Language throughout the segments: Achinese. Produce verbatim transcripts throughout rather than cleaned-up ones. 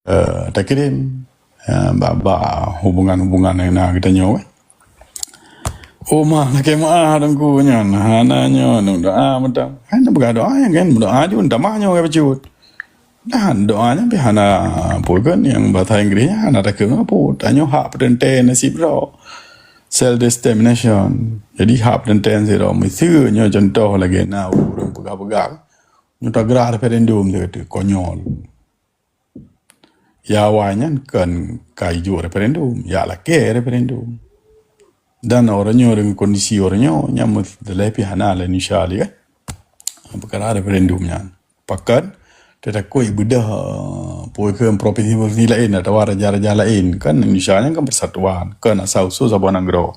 eh, takirém, eh, bak, bak hubungan-hubungan nyang na geutanyoe, eh. Oh, mah, lakée meu'ah Teungku nyan, hana nyoe, neudoa mantong. Hana peugah doa nyan kan, meudoa ju, tamah nyoe ka bacut. Dan doa nyan pih hana, peue kheun nyang bahasa Inggréh nyan hana takheun peue. Tanyoe hak peuteuntée nasib droe. Self determination. Jadi hak peuteuntée nasib droe. Miseue nyoe contoh lagée na ureuëng peugah-peugah. Nyoe tagerak referendum, dia kata, konyol. Ya awai nyan kon ka ijok referendum, ya lakée referendum. Dan uroe nyoe deungon kondisi uroe nyoe, nyan meuteulée pih hana lé Indonesia lé kan. Peukara referendum nyan. Pakon, teutakot ibeudôh, eh, peue kheun provinsi-provinsi laén atawa raja-raja laén. Kan Indonesia nyan kan persatuan, kon asai usoe saboh nanggroe.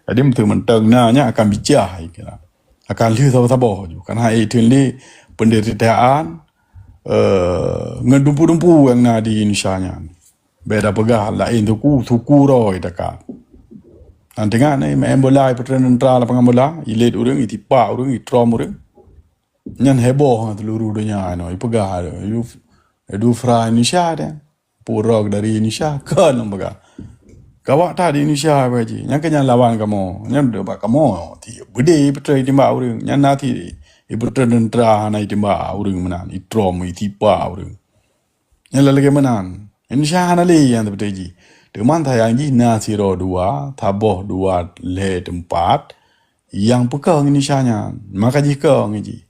Jadi meuteumantong na nyan akan bicah, kira. Akan lheueh saboh-saboh ju. Karena itu lé penderitaan, eh, ngon dumpeue-dumpeue nyang na di Indonesia nyan. Bék tapeugah laén suku, suku roh itakat. Nanti kan, eh, main bola, ipeutren tentara lapangan bola, ilét ureuëng, itipak ureuëng, itrom ureuëng. Nyan heboh seluruh donya nyoe, ipeugah, "You, you fra Indonesia deh." Purok dari Indonesia, kon peugah. Kawak ta di Indonesia, Pak Haji. Nyan keuh nyan lawan kamoe. Nyan bak kamoe, ti beudé beutôi timbak ureuëng. Nyan na ti ipeutren tentara hana itimbak ureuëng meunan, itrom, itipak ureuëng. Nyan lagée meunan. Indonesia hana lé nyang seperti jih. Teuma sayang jih na sidroe dua, saboh dua lhée teumpat nyang peukong Indonesia nyan. Maka jih kong jih.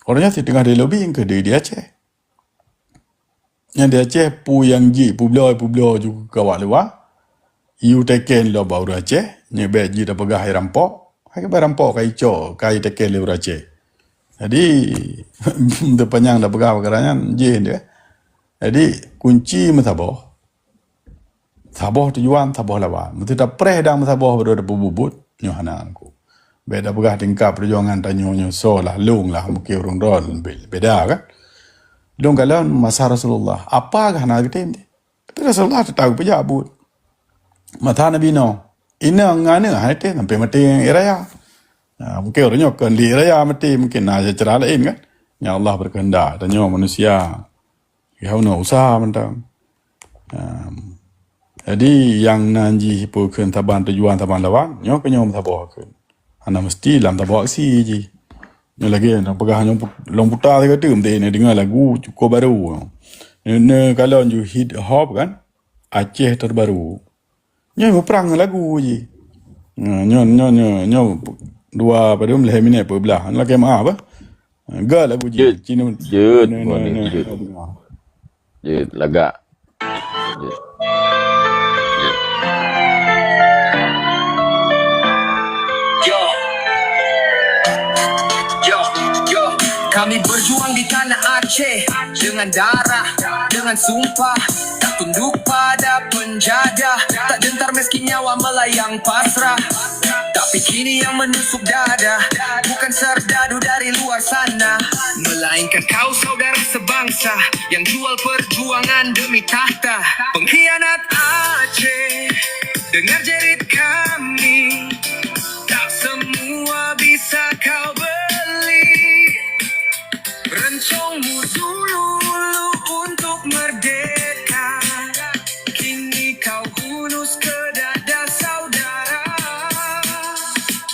Orang nyan siteungoh di lobi nyang keu di, di Aceh. Nyan di Aceh, peue nyang jih, peubloe-peubloe ju keu kawak luwa. Yue teken lom bak ureuëng Aceh, nyoe bék jih tapeugah hai rampok. Hai keubai rampok ka icok, ka iteken lé ureuëng Aceh. Jadi, teupanyang tapeugah peukara nyan, jih deh. Jadi, kunci meusaboh. Saboh tujuan, saboh lawan. Meuseuti tapreh dan meusaboh baru tapeububut, nyoe hana Teungku. Bék tapeugah tingkat peujuangan tanyoe nyoe soe lah, lôn lah, mungken ureuëng droe be-, beda kan. Lôn kalon masa Rasulullah, apa kah hana geutem deh. Tapi Rasulullah teutap geupeujak buet. Masa Nabi Nuh, inong ngon aneuk hai teh sampai maté ngon air raya. Nah, mungken ureuëng nyoe kon lé air raya maté, mungken na cara laén kan. Nyang Allah berkehendak, tanyoe manusia. Ya, unoe usaha mantong. Em, jadi, nyang nan jih peue kheun saban tujuan saban lawan, nyoe keu nyoe meusaboh kheun. Hana meusti lam saboh aksi jih. Nyoe lagée na peugah nyoe pu-, lôn puta sigoe teuk, meuteuk na deungoe lagu cukôp barô. Nyoe, nyoe kalon ju hit hop kan, Aceh Terbaru. Nyoe muprang lagu jih. Nyoe, nyoe, nyoe, nyoe, nyoe dua padum lhée minét peublah. Lakée meu'ah bah. Ga lagu jih. Jeuet. Cina, jeuet, nyoe, nyoe, nyoe, jeuet. Jeuet, lagak. Jeuet. Jeuet. Yo. Yo, yo. Kami berjuang di tanah Aceh dengan darah, dengan sumpah. Tak tunduk pada penjajah, tak gentar meski nyawa melayang pasrah. Tapi kini yang menusuk dada bukan serdadu dari luar sana, melainkan kau saudara sebangsa yang jual perjuangan demi tahta. Pengkhianat Aceh, dengar jerit kami, tak semua bisa kau beli. Rencongmu dulu untuk merdeka, kini kau hunus ke dada saudara.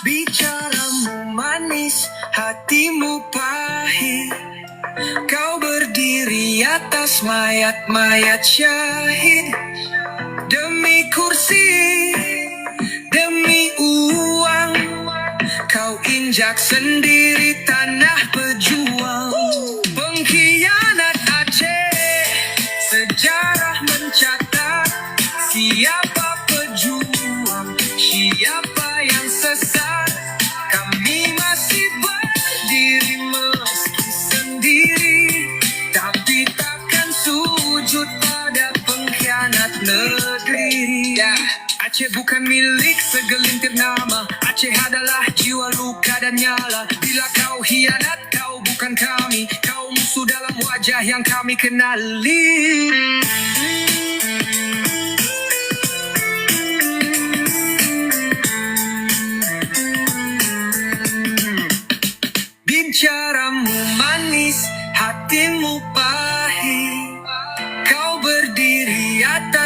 Bicaramu manis, hatimu pahit. Kau berdiri atas mayat-mayat syahid. Demi kursi, demi uang, kau injak sendiri tanah pejuang. Pengkhianat Aceh, sejarah mencatat siapa pejuang, siapa yang sesat. Kami masih berdiri meski sendiri, tapi takkan sujud pada pengkhianat negeri. Ya, Aceh bukan milik segelintir nama. Aceh adalah jiwa, luka dan nyala. Bila kau hianat, kau bukan kami. Kau musuh dalam wajah yang kami kenali. Bicaramu manis, hatimu pahit. Kau berdiri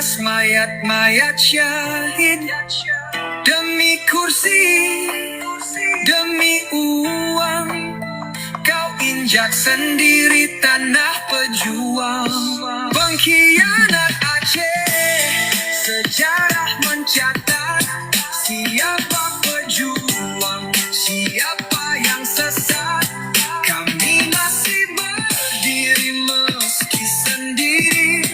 Mayat-mayat syahid demi kursi, demi uang, kau injak sendiri tanah pejuang. Pengkhianat Aceh, sejarah mencatat, siapa pejuang, siapa yang sesat. Kami masih berdiri meski sendiri,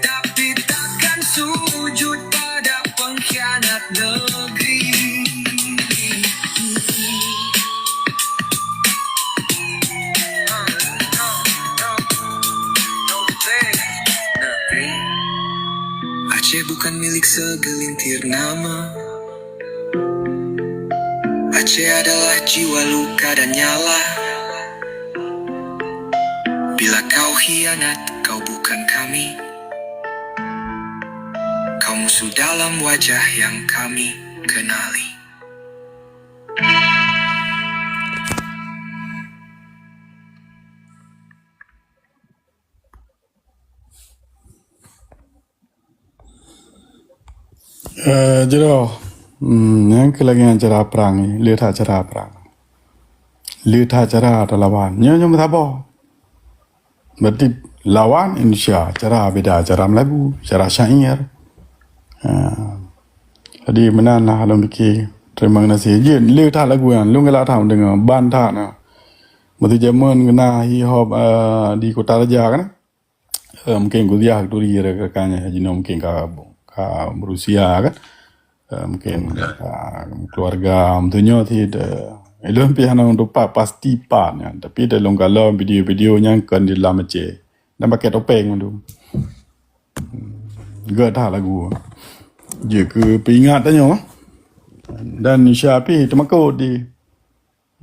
tapi takkan sujud pada pengkhianat negeri. Aceh bukan milik segelintir nama. Aceh adalah jiwa, luka dan nyala. Bila kau khianat, kau bukan kami. Kau musuh dalam wajah yang kami kenali. Eh, jroh. Hmm, nyang keu lagèe nyan cara prang, le that cara prang. Le that cara talawan. Nyoe, nyoe meusaboh. Berarti lawan Indonesia, cara beda, cara meulagu, cara syair. Ha. Jadi meunan lah lôn pike. Terima kasih. Jeuet le that lagu nyan, lôn galak that deungoe, ban that na. Meusé jameun keunan hip hop, eh, di Kota Raja kan. Eh, mungkin kuliah turi rekan-rekan jinoe mungkin ka, ka berusia kan. Eh, mungkin ka keluarga, meunyoe cit, eh, ilôn pih hana tupat pasti pat nyan. Tapi dalam kalau video-video nyan kon di dalam Aceh. Dan pakai topeng tu. Geuh that lagu. Jeuet keu peuingat tanyoe. Dan Indonesia pih teumakot di.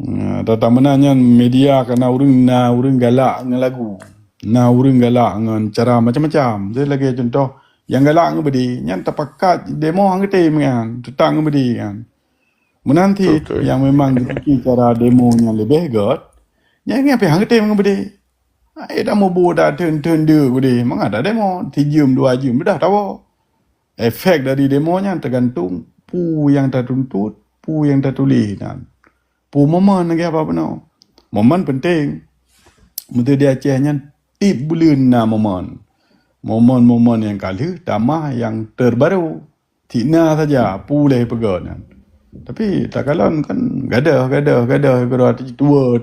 Nah, tata meunan nyan media kana ureueng na ureueng galak ngon lagu. Na ureueng galak ngon cara macam-macam. Jadi lagèe contoh, nyang galak ngon beudé, nyan tapakat demo han geutem nyan, teutap ngon beudé nyan. Meunan cit, betul, nyang memang geupike cara demo nyang leubeh göt, nyan, nyan pih han geutem ngon beudé. Ai dah mubu dah theun-theun deuk beudé, mangat dah demo, sijeuem dua jeuem dah tawoe. Efek dari demo nyan teugantung peue nyang tatuntut, peue nyang tatuléh nyan. Peue momen lagèe haba bunoe. Momen penting. Meuteu di Aceh nyan tiep buleuen na momen. Momen-momen nyang ka lheueh tamah nyang terbaru. Cit na saja peue lé peugah nyan. Tapi takalon kan gadoh, gadoh, gadoh, gadoh, tua.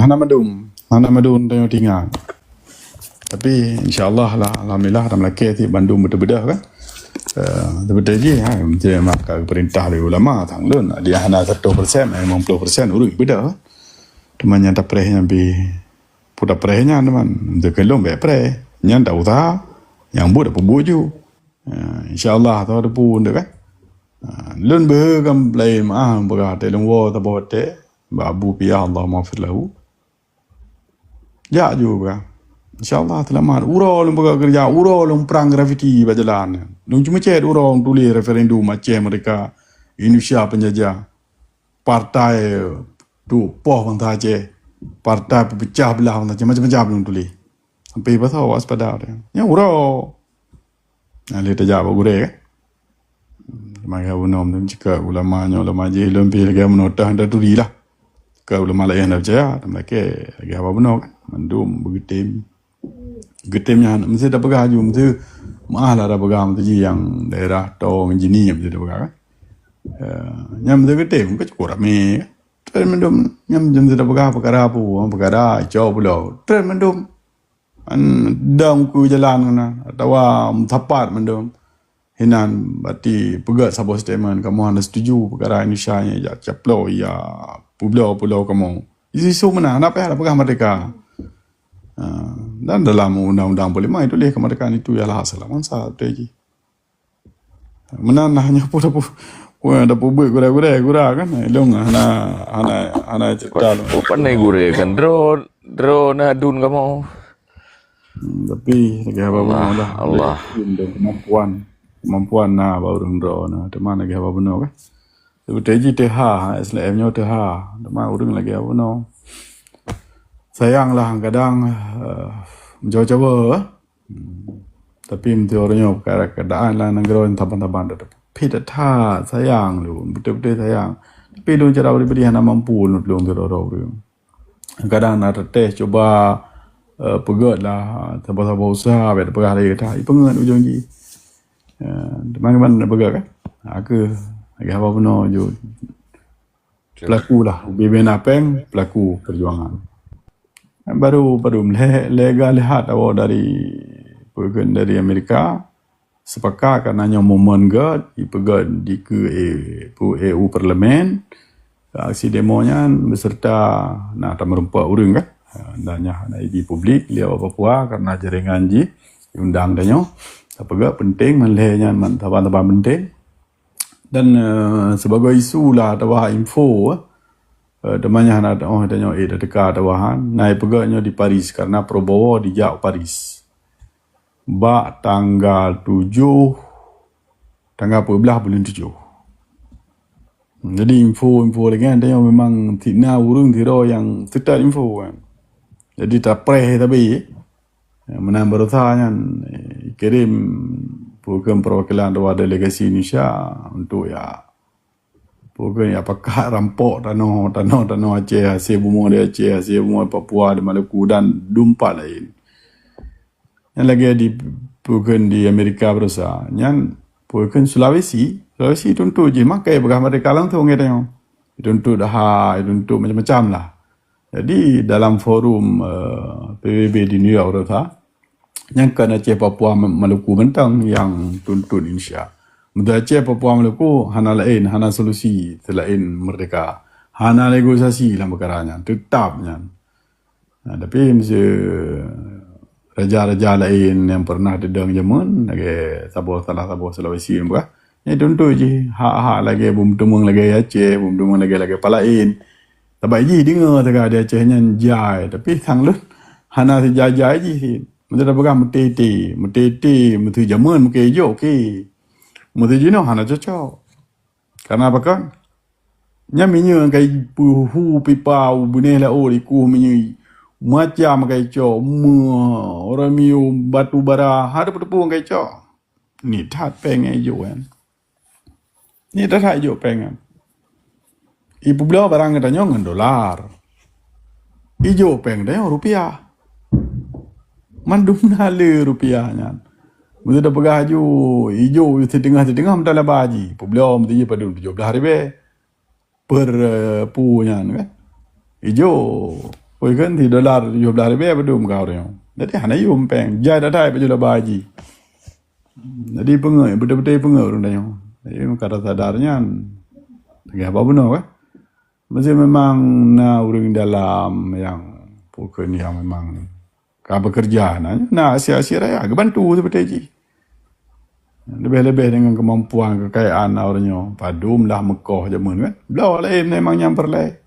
Hana mandum, hana mandum tanyoe tinggai. Tapi insya Allah lah, alhamdulillah, dah meulakèe cit bandum beuteubeudôh kan. Eh, beuteubeudôh jih, ha, mesti maka peurintah dari ulama, tang lôn, dia hana seratus persen, lima puluh persen ureueng beudôh. Teuma nyang tapreh nyan pih, peue tapreh nyan teuma. Teukeulong bèk preh. Nyan dak useuha, nyang buet dak peubuet ju. Ha, insya Allah, teuh teupeu nyan kan. Ha, lôn beuhe kan laén meuah peugah teuh lôn woe saboh teuh bak Abu Piah, Allahumma ghfir lahu. Jak ju peugah. Insya Allah seulamat. Uroe lôn peugah keureuja, uroe lôn prang grafiti bak jalan. Lôn cuma chat uroe lôn tuléh referendum Aceh merdeka, Indonesia penjajah. Partai tu poh bansa Aceh, partai peupeucah beulah bansa Aceh, macam-macam lôn tuléh. Sampai pasal waspada dia. Nya uroe. Nah, lé tajak bak gurèe kan. Lagèe bunoe meucakap ulama nyoe, ulama jih lôn pih lagèe bunoe tah taturi lah. Ka ulama laén dak peucaya, tapi lagèe haba bunoe kan. Mandum beugeutem. Geutem nyan mesti tapeugah ju, mesti meuah lah tapeugah mesti jih nyang daerah tong jini mesti tapeugah kan. Eh, nyan mesti geutem kan cukup ramé kan. Trön mandum nyan mesti tapeugah peukara peue, peukara icok pulo. Trön mandum. An dong keu jalan keunan atawa meusapat mandum. Hinan bati peugah saboh statement kamoe hana setuju peukara Indonesia nyan jak caplo ya pulo-pulo kamoe. Isu-isu meunan hana payah tapeugah merdeka. Ha, dan dalam undang-undang parlimen itu leh kemerdekaan itu ialah hak asasi manusia, betul ji. Meunan lah nyoe pun dapur, pun dapur buet gurèe-gurèe gura kan. Ilong hana hana hana cerita. Pandai gurèe kan droe droe na dun kamoe. Hmm, tapi lagèe haba bunoe lah. Allah. Kemampuan, kemampuan na bak ureueng droe na. Teuma lagèe haba bunoe kan. Seperti jih teuha, S L M nyoe teuha. Teuma ureuëng lagée apa no. Sayang lah kadang, eh, mencoba-coba. Hmm. Tapi meunyoe ureuëng nyoe perkara keadaan lah nanggroe taban-taban dah. Tapi that sayang lôn, betul-betul sayang. Tapi lôn cara pribadi hana mampu lôn tulông sidroe-droe ureuëng. Kadang na teuteh cuba, eh, peugét lah, saboh-saboh usaha, biar peugah lagi dah. Ipeungét ujong jih. Eh, teuma kiban na peugét kan? Aku lagi apa bunoe ju pelaku lah, ubé-ubé na péng, pelaku perjuangan. Baru, baru lé, lé ga lihat awak dari, peugét dari Amerika, sepakat karena nyoe momen gét, ipeugét di ke, eh, pu-, E U Parlemen, aksi demo nyan beserta na tameurumpok ureuëng kan. Dan nyan hana di publik, lihat Papua karena jaringan jih, diundang tanyoe. Tapi gét penting, man lé nyan man saban-saban penting. Dan, eh, sebagai isu lah atawa info, eh, teuma nyan hana oh tanyoe eh dah teuka atawa han, na ipeugét nyoe di Paris karena Prabowo dijak Paris. Bak tanggal tujoh, tanggal dua belas bulan tujoh. Jadi info-info lagée nyan tanyoe memang ti na ureuëng sidroe nyang seutôt info kan. Jadi tapreh tapi, eh, meunan baroesa nyan, eh, kirim peue kheun perwakilan dua delegasi Indonesia untuk ya peue kheun ya pakat rampok tanoh, tanoh, tanoh Aceh, hasil bumoe di Aceh, hasil bumoe Papua, di Maluku dan dumpat lain. Nyang lagée di peue kheun di Amerika baroesa, nyan peue kheun Sulawesi, Sulawesi tuntut jih makai peugah merdeka langsung ngon tanyoe. Dituntut ha, dituntut macam-macam lah. Jadi dalam forum, eh, P B B di New York tu, nyan kan Aceh, Papua, Maluku mantong nyang tuntut Indonesia. Meunyoe Aceh, Papua, Maluku hana laén, hana solusi selain merdeka. Hana negosiasi dalam perkara nyan, tetap nyan. Nah, tapi meusé raja-raja laén nyang pernah teudong jameun, lagée saboh, salah saboh Sulawesi nyan peugah, nyan tuntut jih hak-hak lagée beumeuteumeung lagée Aceh, beumeuteumeung lagée-lagée palaén. Sabab jih deungoe teuka di Aceh nyan jai, tapi sang lôn hana sijai-jai jih. Meunyoe tapeugah meuteuti, meuteuti, meuteujameun mungken ijok, oke. Meuteuh jinoe hana cocok. Karena apa kan? Nyan minyeuk kai peuhu pipa u binéh laôt ikuh minyeuk macam kai cok, meuh, ramio, batu bara, hana teupeue-teupeue kai cok. Ni that péng nyang ijok kan. Ni that ijok péng kan. Ipeubloe barang geutanyoe ngon dolar. Ijok péng geutanyoe rupiah. Mandum na le rupiah nyan. Meuseudah peugah aju, ijok siteungoh-siteungoh meutalaba jih. Peubloe meuseudah padum tujoh blaih ribée. Per, eh, pu nyan kan. Ijok. Oi kan di dolar tujoh blaih ribée padum ka ureuëng. Jadi hana yum péng. Jai datai baju laba jih. Jadi peungeuet, beutôi-beutôi peungeuet ureuëng tanyoe. Jadi meuka sadar nyan. Lagée haba bunoe kan. Meusé memang na ureuëng dalam nyang pokok nyang memang ka bekerja na, na asie-asie raya geubantu seperti jih. Lebih-lebih dengan kemampuan kekayaan ureuëng nyoe. Padum lah meukoh jameun kan. Bloe laén memang nyang peureulée.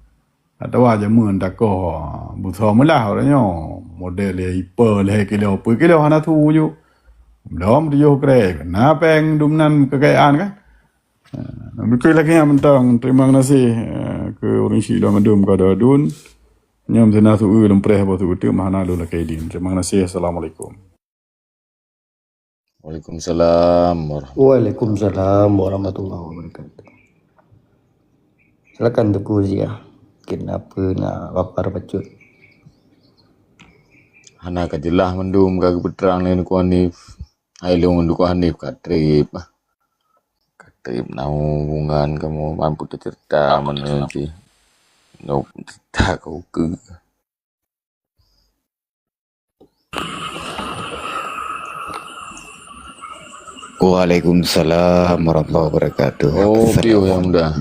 Atawa jameun takoh busoe meulah ureuëng nyoe. Model ya ipe lhée kilo, peuet kilo hana su ju. Bloe tujoh krek. Na péng dum nan kekayaan kan. Ha, beutôi lagée nyan mantong. Terima kasih, eh, keu ureuëng syik lôn mandum ka dodun. Nyoe meuteuna su-eu lôn preh boh su-eu teuk mahana lôn lakée din. Terima kasih. Assalamualaikum. Waalaikumsalam warahmatullahi Waalaikumsalam warahmatullahi wabarakatuh. Silakan Teungku Ziah. Kenapa nak lapar bacut? Hana ka jeulaih mandum ka geupeutrang lé Teungku Hanif. Hai lôn Teungku Hanif ka treb. Ka treb na hubungan kamoe ban putôh ceurita meunan jih. Lôn cerita keu ukeue. Waalaikumsalam warahmatullahi wabarakatuh. Oh, piuh nyang muda.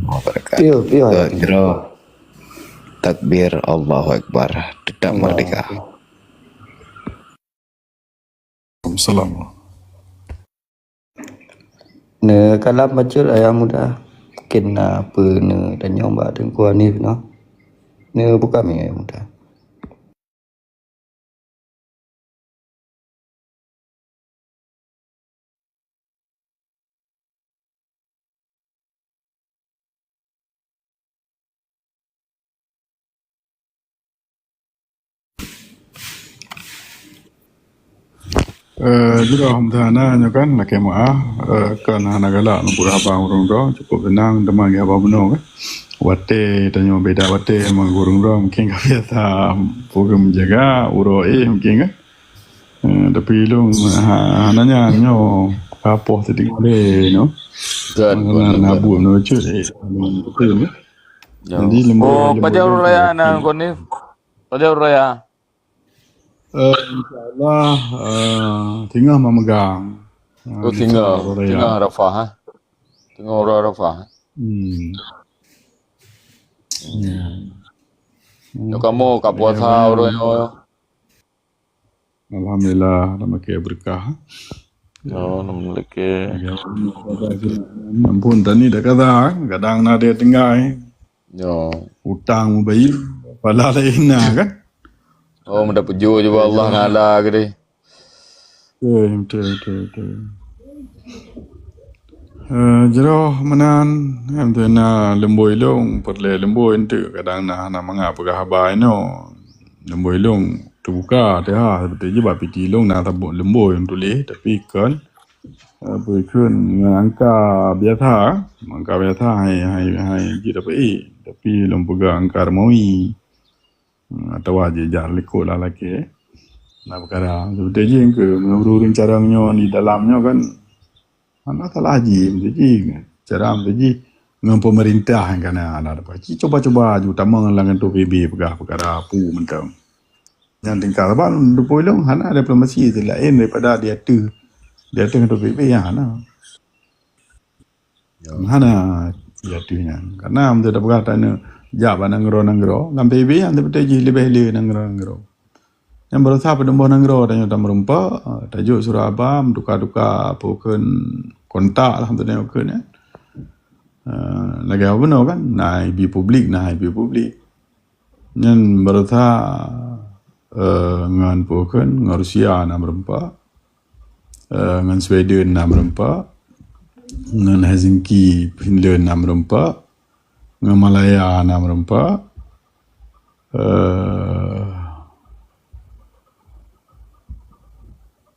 Wabarakatuh. Piuh, piuh. Tok Jro. Takbir, Allahu Akbar. Tetap merdeka. Waalaikumsalam. Neukalon bacut Ayah Muda. Mungkin na peue neutanyong bak Teungku Hanif nyoe. Neubuka mic Ayah Muda. Eh, jroh meuhana nyoe kan, lakée meu'ah, eh, kan hana galak lôn peugah haba ureuëng droe, cukup seunang teuma haba bunoe kan. Watée tanyoe beda watée ngon ureuëng droe, mungkin ka biasa peue keu meujaga, uroe éh mungkin kan. Eh, tapi lôn ha-, hana nyan nyoe, ka poh teudeungoe lé nyoe. Gét, hana buet nyoe cut, eh, lôn beutôi kan. Ya. Jadi, lembur, oh, lembur pajan lôn raya kan. Nang kon ni? Pajan raya? Eh, insya Allah, eh, singoh memegang. Oh, singoh. Singoh Arafah, ha? Singoh Arafah. Hmm. Ya. Nyoe kamoe ka puasa uroe nyoe. Alhamdulillah, dah makai berkah. Oh, alhamdulillah. Ya, ampun, tani dah kata, kadang na dia tinggai. Ya. Utang mubayar, pala lain na kan? Oh, meuda pujoe je bak Allah Taala keudeh. Betul, betul, betul, betul. Eh, jroh meunan, em, tu na leumboi lôn, peureulée leumboi enteuk, kadang na, na mangat peugah haba inoe. Leumboi lôn teubuka teuha, seperti je bak piti lôn na sabot leumboi lôn tuléh, tapi kon, eh, bukon ngon angka biasa, angka biasa hai, hai, hai jeuet apa eh, tapi lôn peugah angka Romawi. Hmm, atawa jijak likot lah lakée. Na peukara. Seperti jih keu meunurun cara nyoe di dalam nyoe kan. Hana salah jih, meusti jih. Cara meusti jih ngon pemerintah nyang kana alat apa. Ci cuba-cuba aju tamong lam kantor P B peugah peukara pu mantong. Nyang tingkat sabab deungon lôn hana diplomasi laén daripada di ateueh, di ateueh kantor P B nyang hana. Ya. Hana, ya, tu nyan. Karena meunyoe tapeugah tanyoe jak bak nanggroe-nanggroe, lam P B B nyan teupeuteuh jih leubeh le nanggroe-nanggroe. Nyang beurasa peutumboh nanggroe tanyoe tameureumpok, tajok surat haba, meutuka-tuka apa kheun kontak lah untuk tanyoe kheun, ya. Eh, lagèe apa bunoe kan? Na ibi publik, na ibi publik. Nyan beurasa, eh, ngon apa kheun, ngon Rusia na meureumpok. Eh, ngon Sweden na meureumpok, ngon Helsinki, Finland na meureumpok, ngon Malaya na meureumpok, eh,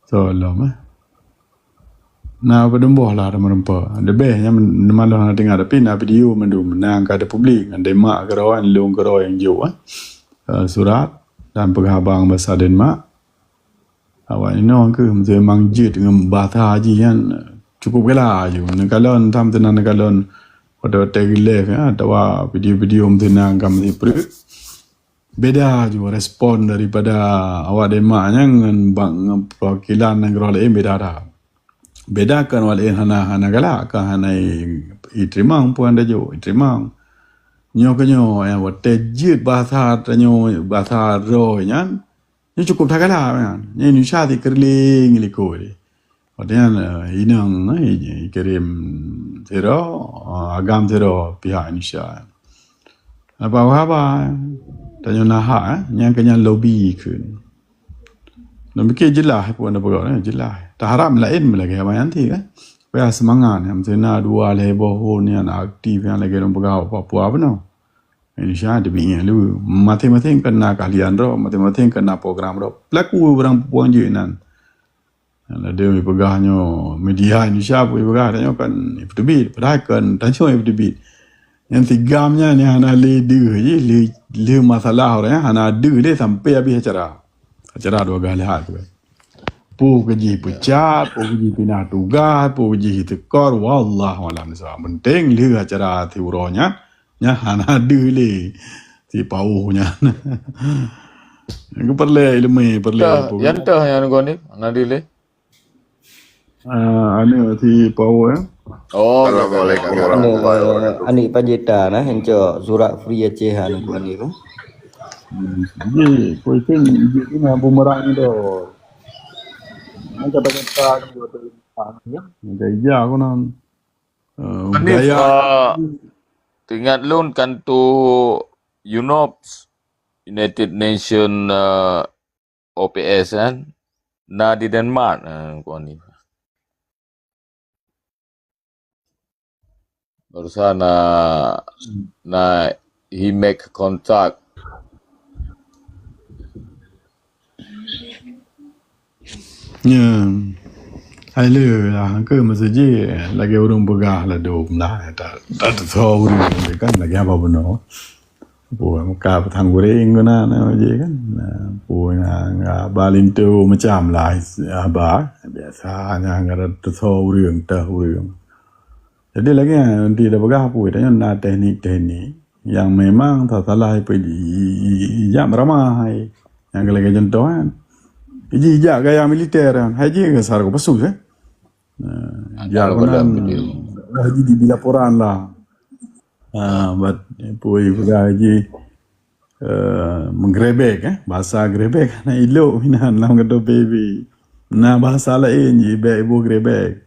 so lom, eh. Na padum boh lah meureumpok. Leubeh nyan mantong na teuingat, tapi na video mandum, na ka dipublik, ngon Denmark keudroe, lôn keudroe nyang jok, eh. Eh, surat dan peugah haba ngon basa Denmark. Awak inoe keuh memang jeuet ngon basa jih nyan cukup galak aju. Neukalon tham teunan neukalon watèe-watèe geulive, ya, atawa video-video meunan ka meusipreuk. Beda aju respon daripada awak Denmark nyan ngon bak, ngon perwakilan nanggroe laén beda that. Beda kan awak laén hana, hana galak, kan hana i, iteurimong peue nyang tajok, iteurimong. Nyoe keuh nyoe, ya, watèe jeuet basa tanyoe, basa droe nyan, nyoe cukup that galak nyan. Nyoe Indonesia sikeureuling likot. Watèe nyan, eh, inong, eh, kirém sidroe, eh, agam sidroe pihak Indonesia. Apa haba, tanyoe na hak, eh, nyang keu nyan lobby kheun. Lôn piké jeulaih peue na peugah, eh, jeulaih. Taharap laén meulagèe haba nyan ti, eh. Supaya seumangat, nyang meusti na dua lhèe boh phon nyang aktif nyang lagèe lôn peugah Papua bunoe. Indonesia teubiet lé. Maséng-maséng kan na keahlian droe, maséng-maséng kan na program droe. Peulaku barang peue jeuet nan. Ladôm ipeugah nyoe, media Indonesia pun ipeugah tanyoe kan ipeuteubiet, padahai kan tanyoe ipeuteubiet. Nyang si GAM nyan nyang hana lé deuh jih, lé, lé masalah ureueng nyan hana deuh lé sampai habéh acara. Acara dua galah lihat tu kan. Peue keu jih peucat, peue keu jih pinah tugaih, peue keu jih teukor, wallahu a'lam bissawab. Penting lé acara si uroe nyan, nyan hana deuh lé si paoh nyan. Nyang peureulèe ileumèe, peureulèe Tah, peue. Nyan tah nyang kon ni, hana deuh lé. Ah, aneuk si Pao, ya. Oh, Assalamualaikum warahmatullahi wabarakatuh. Aneuk Pajita nah, yang cok surat free Aceh anu ku aneuk tu. Hmm, jadi, question, jadi nak bumerang tu. Nak kata-kata ni, ya. Ada ija aku nan. Eh, Hanif, budaya. Eh, teuingat lôn kan tu UNOPS, United Nation, eh, O P S kan, na di Denmark, eh, kon ni. Barusan na, na he make contact. Ya. Hai le lah ke masa jih lagi ureuëng peugah lah dom lah tak tak teusoe ureuëng kan lagi apa benar. Pue meuka petang goreng guna na je kan. Pue nga balinto macam lah haba biasa hanya ngaran teusoe ureuëng tah ureuëng. Jadi lagi nanti dah peugah pue tanya na teknik-teknik yang memang tak salah ijak meramah hai. Yang lagi contoh kan. Iji ijak gaya militer kan. Hai ji ke sar ko pesu eh. Nah, ijak konan. Haji di laporan lah. Ha, bat pui peugah haji uh, menggerebek eh. Bahasa gerebek na ilok minan lam kata baby. Nah bahasa lain ji baik ibu gerebek.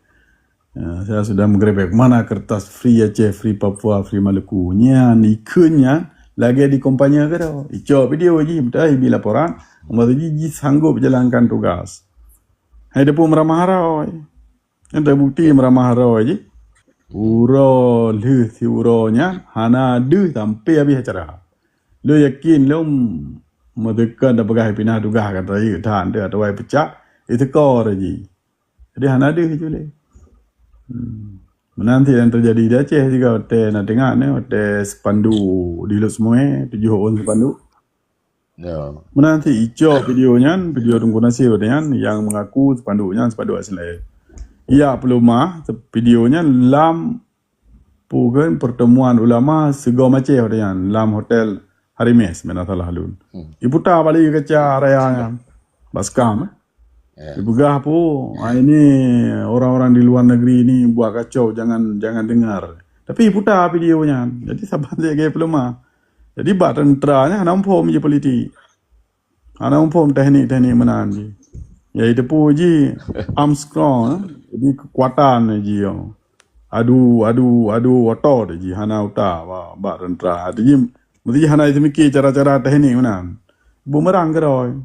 Uh, saya sudah menggerebek mana kertas Free Aceh, Free Papua, Free Maluku. Nyan ikun nyan lagi di kompanya ke dah. Icok video ji betul ibi laporan. Masa ji, ji sanggup jalankan tugas. Hai dia pun meramah harau. Yang terbukti meramah harau ji. Uroe lheuh si uroe nyan hana deuh sampai habis acara. Lo yakin lo meutekan dah peugah pinah tugas kata yuk tahan dia atau pecah. Itu kor ji. Jadi hana deuh je lé. Hmm. Menanti yang terjadi di Aceh juga hotel nak tengok ni hotel sepandu di Lok Semuai tujuh orang sepandu. Ya. Menanti icok video nyan, video Tungku Nasir nyan yang mengaku sepandu nyan sepandu asli. Ya peulumah video nyan lam pugan pertemuan ulama segom Aceh nyan lam hotel Harimes mana salah lun. Hmm. Iputa balik kaca raya nyan. Baskam eh. Ya. Dipeugah pun, ah, ini orang-orang di luar negeri ini buat kacau, jangan jangan dengar. Tapi putar video nyan. Jadi saban dia gaya pelemah. Jadi bak tentera nyan hana muphom je politik. Hana muphom teknik-teknik meunan je. Ya itu pun ji Armstrong, eh. Jadi kekuatan ji. Adu adu adu otot ji hana utak bak, bak tentera. Jadi mesti hana itu mikir cara-cara teknik meunan. Bumerang keroy.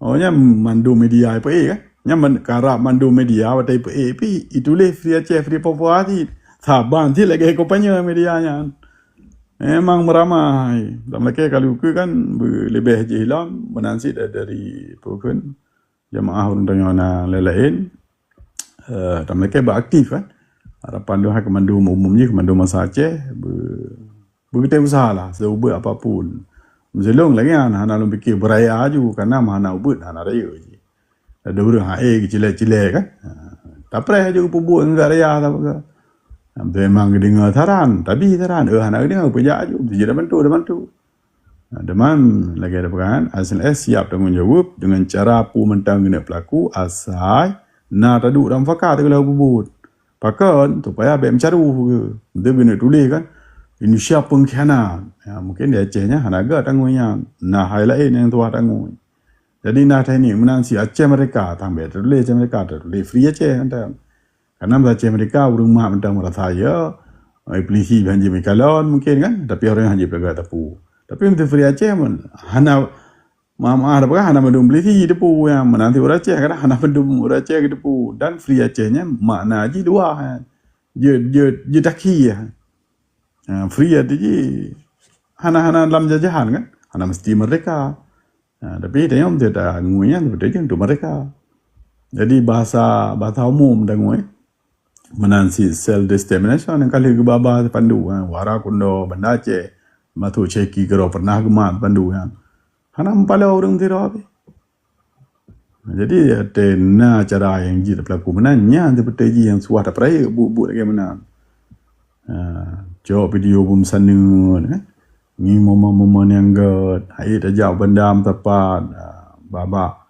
Oh, nyan mandum media ipe kan? Nyan man, karap mandum media watèe ipe pi ituléh Free Aceh, Free Papua cit. Saban cit lagèe kompanye media nyan. Memang meuramai. Lam lakèe kalu keu kan leubeh jih lom meunan cit dari pokon jamaah ureueng tanyoe na lain-lain. Eh, lam lakèe bak aktif kan. Harapan doa keu mandum umum jih, keu mandum masa Aceh, be Beugeutem usaha lah, seubeuet apapun. Meusilong lagèe nyan, hana lôn pike beuraya aju, kana meuhana ubeuet hana rayeuk jih. Ada ureueng hai geucilek-cilek kan. Ha, tapreh aju peubuet ngon raya sapeue. Memang geudeungoe saran, tabi saran, eh hana geudeungoe peujak aju, jih dah bantu, dah bantu. Ha, deman lagèe ada pegangan, S L S siap tanggung jawab dengan cara pu mantang geuneuk pelaku asai na taduek dalam fakar teugeuleu peubuet. Pakon? Supaya bèk meucaru ke. Dia kena tulis kan, Indonesia pengkhianat. Ya, mungkin di Aceh nya hana ga tanggui nyan. Nah, hai lain yang tuah tanggui. Jadi nah teknik meunan si Aceh Merdeka, tambah tulis Aceh Merdeka, tulis Free Aceh kan. Karena Aceh Merdeka ureueng mak mentang merasa ya, eh, polisi hanji meukalon mungkin kan, tapi orang hanji pelega tepu. Tapi untuk Free Aceh pun hana Maaf-maaf dah peugah hana mandum polisi teupeu nyang meunan si ureueng Aceh kadang hana mandum ureueng Aceh teupeu dan Free Aceh nyan makna jih dua. Jeuet jeuet jeuet taki. Ha, free arti jih hana-hana lam jajahan kan, hana mesti merdeka. Ha, tapi tanyong dia tak ngui nyan betul je untuk merdeka. Jadi bahasa bahasa umum dah ngui. Meunan cit self determination nyang ka lheueh geubaba sipandu, ha, Wara Kundo, Banda Aceh, masuk Cheki keudroe pernah geumat sipandu nyan. Hana meupalau ureueng sidroe pih. Jadi watèe na cara nyang jeuet peulaku meunan, nyan seperti jih nyang suah tapeurayeuk buet-buet lagèe meunan. Ha, cok video beumeuseuneuk, eh. Ngieng momen-momen nyang gèt, hai tajak bandam sapat, ha, babak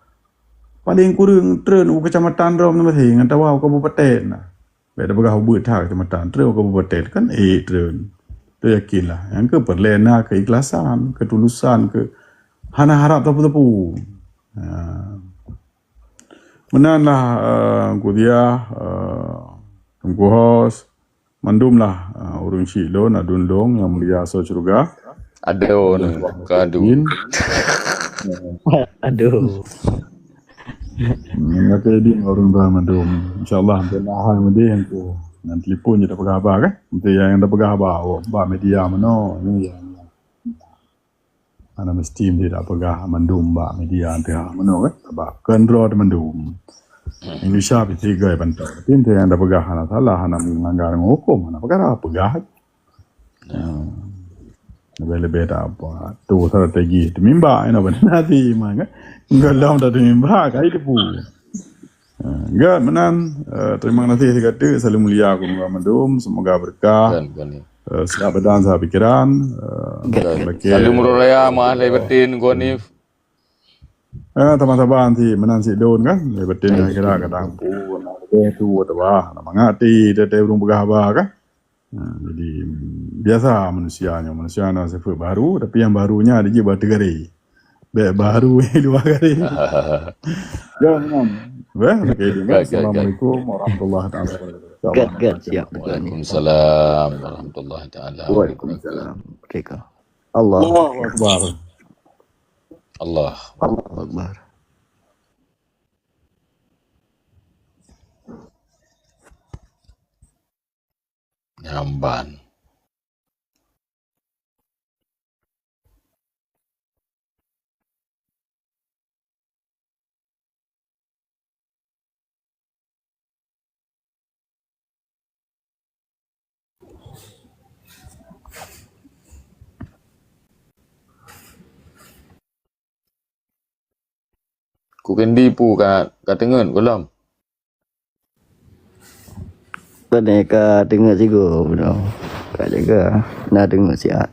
Paleng kureueng treun u keucamatan droe meunan ngon tawa u kabupaten. Bèk tapeugah ubeuet that keucamatan, treun u kabupaten kan ék treun. Teuyakinlah, nyang keu peureulèe na keuikhlasan, keutulusan, keu hana harab teupeu-teupeu. Ha. Meunan lah, eh, Teungku Diah, eh, Teungku Hos, Mandum lah, ah, ureueng syik lôn, aduen lôn nyang mulia asoe syeuruga. Aduh, kadu. Aduh. Hmm, kata idin ureueng tuan mandum. Insya-Allah, nanti lah hai mudi engku. Ngon telepon je tapeugah haba kan? Nanti nyang tapeugah haba, oh, bak media mano, ni nyang Hana meusti meusti tapeugah mandum bak media teuh meunoe kan. Sabab keu droe mandum. Indonesia pih sigoe bantoe. Tapi teuh nyang tapeugah hana salah, hana meulanggar ngon huköm, hana peukara, peugah. Leubeh-leubeh tak apa. Tu strategi teumimba inoe beuna hati memang kan. Gohlom tak teumimba kai teupeu. Ha, gét meunan, eh, terima kasih sigoe teuk, salam mulia keu mandum, semoga berkah. Kan, kan ni. Eh, sihat badan, sihat pikiran, eh, Kan. Salam raya, mah lahé batin, Gonif. Eh, teuma saban si meunan si don kan, lahé batin kira kadang pun, ada tu, ada bah, nak mangat ti, tete ureueng peugah haba kan. Ha, jadi, biasa manusia nyoe. Manusia na sifat baru, tapi nyang baru nyan dijeuet bak teugaré. Bèk baru luwa garé. Ya, memang. Bèk, okey, Gat, gat, gat. Assalamualaikum warahmatullahi taala wabarakatuh. Gat, gat, siap, betul ni. Waalaikumsalam warahmatullahi taala wabarakatuh. Waalaikumsalam. Merdeka. Allahu Akbar. Allah. Allahu Akbar. Nyan ban. Ku Kendi pu ka, ka teungeut gohlom? Keuneuk ka teungeut sigoe bunoe. Ka jaga, na teungeut siat.